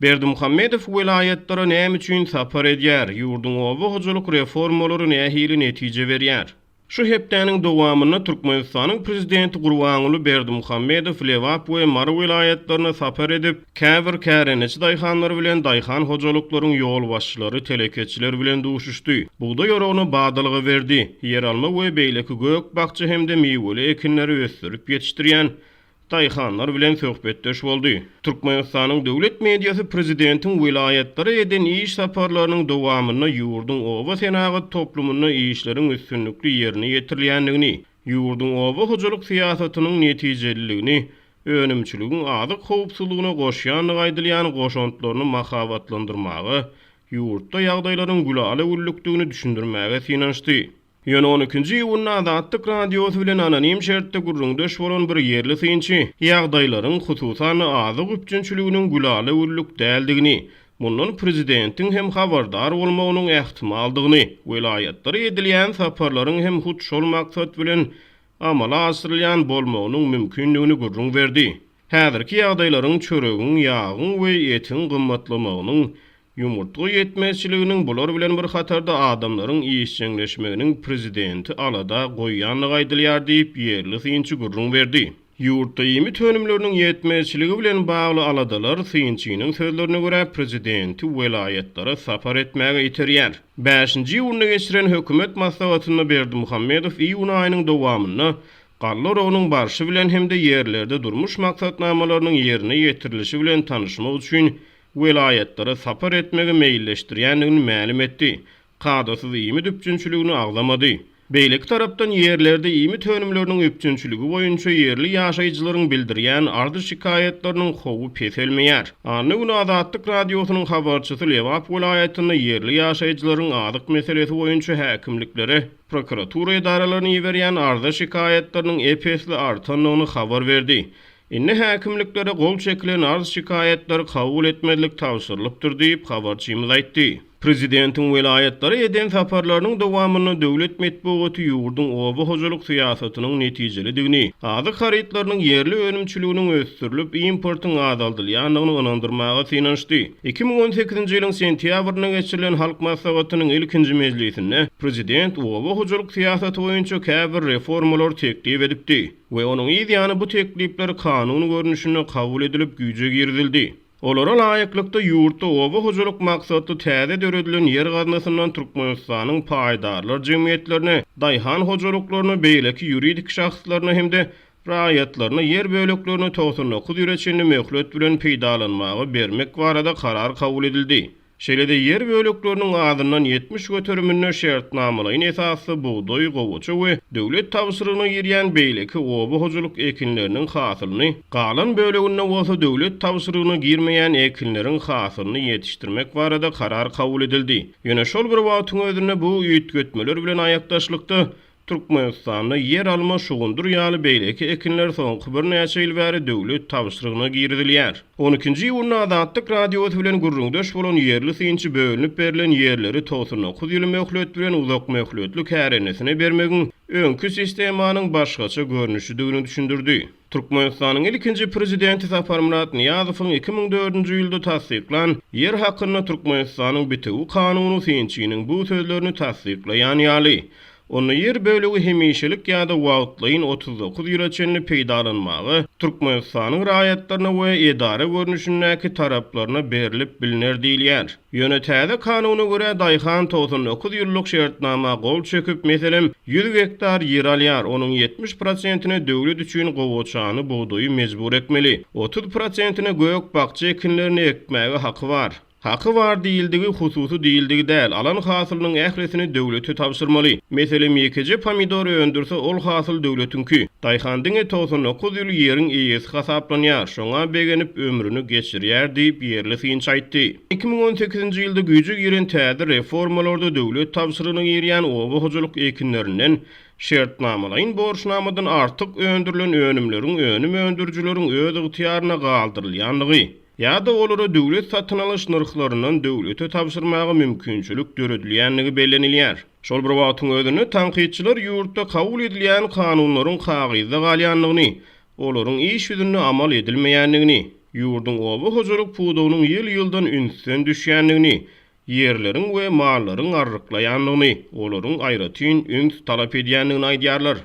Berdimuhamedow welaýatlara näme üçin sapar edýär? Ýurduň oba hojalyk reformalary nähili netije berýär? Şu hepdäniň dowamynda Türkmenistanyň prezidenti Gurbanguly Berdimuhamedow Lebap we Mary welaýatlaryna sapar edip, käbir kärendeçi daýhanlar bilen daýhan hojalyklaryň ýolbaşçylary, telekeçiler bilen duşuşdy. Bugdaý oragyna badalga berdi. Ýeralma we beýleki gök-bakja hem-de miweli ekinleri ösdürip ýetişdirýän daýhanlar bilen söhbetdeş boldy. Türkmenistanyň döwlet mediasy prezidentiň welaýatlara eden iş saparlarynyň dowamynda ýurduň oba senagat toplumynda işleriň üstünlikli ýerine ýetirilýändigini, ýurduň oba hojalyk syýasatynyň netijeliligini, önümçiligiň azyk howpsuzlygyna goşýandygy aýdylýan goşantlaryny mahabatlandyrmaga, ýurtda ýagdaýlaryň gülala-güllükdigini düşündirmäge synanyşdy. Ýöne on ikinji iýunda Azatlyk Radiosy bilen anonim şertde gürrüňdeş bolan bir ýerli synçy ýagdaýlaryň, hususan-da azyk üpjünçiliginiň gülala-güllük däldigini, mundan prezidentiň hem habardar bolmagynyň ähtimaldygyny, welaýatlara edilýän saparlaryň hem hut şol maksat bilen amala aşyrylýan bolmagynyň mümkindigini gürrüň berdi. Häzirki ýagdaýlaryň çöregiň, ýagyň we etiň gymmatlamagynyň Ýumurtga ýetmezçiliginiň bular bilen bir hatarda adamlaryň işjeňleşmeginiň prezidenti alada goýýandygy aýdylýar diýip, ýerli synçy gürrüň berdi. Ýurtda iýmit önümleriniň ýetmezçiligi bilen bagly aladalar, synçynyň sözlerine görä, prezidenti welaýatlara sapar etmäge iterýär. Bäşinji iýunda geçiren hökümet maslahatynda Berdimuhamedow iýun aýynyň dowamynda galla oragynyň barşy bilen hem-de ýerlerde durmuş maksatnamalarynyň ýerine ýetirilişi bilen tanyşmak üçin welaýatlara sapar etmegi meýilleşdirýändigini mälim etdi, kadasyz iýmit üpjünçiligini agzamady. Beýleki tarapdan, ýerlerde iýmit önümleriniň üpjünçiligi boýunça ýerli ýaşaýjylaryň bildirýän arz-şikaýatlarynyň howy peselmeýär. Anna güni Azatlyk Radiosynyň habarçysy Lebap welaýatynda ýerli ýaşaýjylaryň azyk meselesi boýunça häkimliklere, prokuratura edaralaryna iberýän arza-şikaýatlarynyň ep-esli artandygyny habar berdi. Indi häkimliklere gol çekilen arz-şikaýatlary kabul etmezlik tabşyrylypdyr diýip, habarçymyz aýtdy. Prezidentiň welaýatlara eden saparlarynyň dowamynda döwlet metbugaty ýurduň oba hojalyk syýasatynyň netijelidigini, azyk harytlarynyň ýerli önümçiliginiň ösdürilip, importyň azaldylýandygyny ynandyrmaga synanyşdy. 2018-nji ýylyň sentýabrynda geçirilen Halk Maslahatynyň ilkinji mejlisinde prezident oba hojalyk syýasaty boýunça käbir reformalary teklip edipdi. We onuň yz ýany bu teklipler kanun görnüşinde kabul edilip güýje girizildi. Olara laýyklykda, ýurtda oba hojalyk maksatly täze döredilen ýer gaznasyndan Türkmenistanyň paýdarlar jemgyýetlerine, daýhan hojalyklaryna, beýleki ýuridik şahslaryna hem-de raýatlaryna ýer böleklerini 99 ýyla çenli möhlet bilen peýdalanmaga bermek barada karar kabul edildi. Şeýle-de ýer bölekleriniň azyndan 70 göteriminde şertnamalaýyn esasda bugdaý, gowaça we döwlet tabşyrygyna girýän beýleki oba hojalyk ekinleriniň hasylyny, galan böleginde bolsa döwlet tabşyrygyna girmeýän ekinleriň hasylyny ýetişdirmek barada karar kabul edildi. Ýöne şol bir wagtyň özünde bu üýtgetmeler bilen aýakdaşlykda Türkmenistanda ýeralma, şugundyr ýaly beýleki ekinler soňky birnäçe ýyl bäri döwlet tabşyrygyna girizilýär. On ikinji iýunda Azatlyk Radiosy bilen gürrüňdeş bolan ýerli synçy bölünip berlen ýerleri 99 ýyl möhlet bilen uzakmöhletli kärendesine bermegiň öňki sistemanyň başgaça görnüşidigini düşündirdi. Türkmenistanyň ilkinji Prezidenti Saparmyrat Nyýazowyň 2004-nji ýylda tassyklan Ýer hakynda Türkmenistanyň bitewi kanuny synçynyň bu sözlerini tassyklaýan ýaly. Onda ýer bölegi hemişelik ýa-da wagtlaýyn 39 ýyla çenli peýdalanmaga Türkmenistanyň raýatlaryna we edara görnüşindäki taraplaryna berlip bilner diýilýär. Ýöne täze kanuna görä, daýhan 99 ýyllyk şertnama gol çekip, meselem, ýüz gektar ýer alýar, onuň 70 prosentine döwlet üçin gowaçany, bugdaýy mejbur ekmeli, 30 prosentine gök-bakja ekinlerini ekmäge haky bar. Haky bar diýildigi hususy diýildigi däl, alan hasylynyň ählisini döwlete tabşyrmaly. Meselem, ýekeje pomidor öndürse, ol hasyl döwletiňki. Daýhan diňe 99 ýyl ýeriň eýesi hasaplanýar, şoňa begenip ömrüni geçirýär diýip, ýerli synçy aýtdy. 2018-nji ýylda güýje giren täze reformalarda döwlet tabşyrygyna girýän oba hojalyk ekinlerinden şertnamalaýyn borçnamadan artyk öndürilen önümleriň önüm öndürijileriň öz ygtyýaryna galdyrylýandygy ýa-da olara döwlet satyn alyş nyrhlaryndan döwlete tabşyrmaga mümkinçilik döredilýändigi bellenilýär. Şol bir wagtyň özünde, tankytçylar ýurtda kabul edilýän kanunlaryň kagyzda galýandygyny, olaryň iş ýüzünde amal edilmeýändigini, ýurduň oba hojalyk pudagynyň ýyl-ýyldan ünsden düşýändigini, ýerleriň we mallaryň arryklaýandygyny, olaryň aýratyn üns talap edýändigini aýdýarlar.